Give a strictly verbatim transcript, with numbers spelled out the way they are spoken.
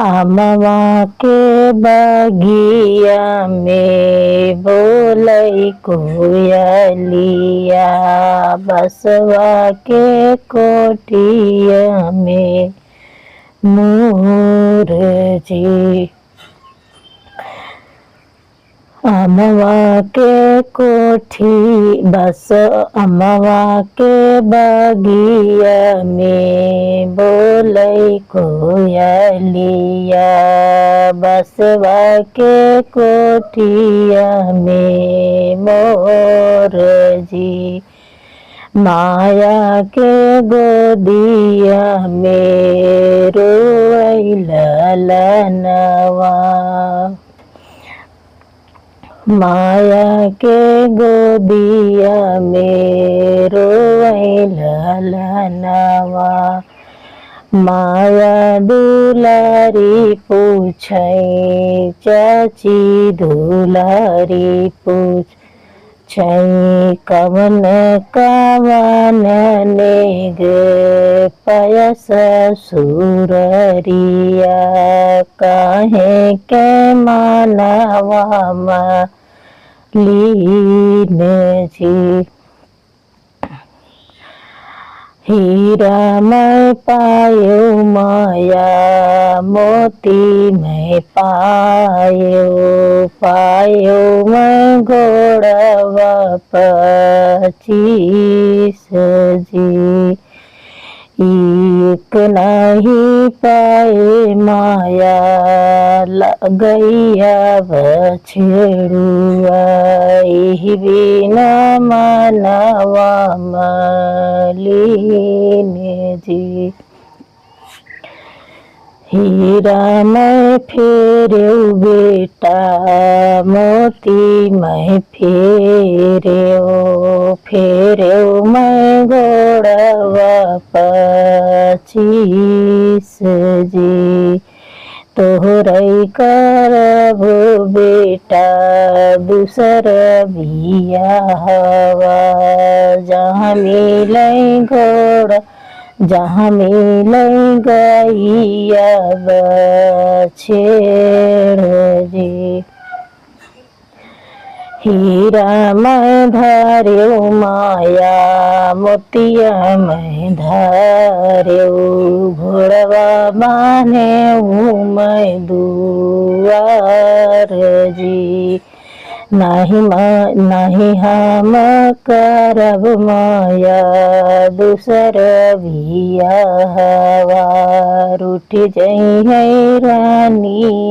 अमवा के बगिया में बोलै कोयलिया, बसवा के कोठिया में मोर जी। अमवा के कोठी बस, अमवा के बगिया में बोलै कोयलिया, बसवा के कोठिया में मोर जी। माया के गोदिया में रोवै ललनवा, माया के गोदिया में रोवै ललनवा। माया दुलारी पूछै, चाची दुलारी पूछ, छै कवन कवन नेग पय ससुररिया, काहे के मनवा मलिन जी। हीरा मैं पायो माया, मोती मैं पायो, पायो मैं गोड़वा पचीस जी। एक नहीं पाए माया, लगैया बछड़ुआ, एही बिना मनवा मलिन जी। हीरा मैं फेरेउ बेटा, मोती मैं फेरेउ, फेरेउ मैं गोड़वा पचीस जी। तोहरै करब बेटा दूसर बियाहवा, जहाँ मिलै गोड़, जहाँ मिलै गैया बछेड़ जी। हीरा मैं धरेउ माया, मोतिया मैं धरेउ, घोड़वा बान्हेउ मैं दुआर जी। नाही मा-, नाही हम करब माया दूसर बियाहवा, रूठ जइहै रानिया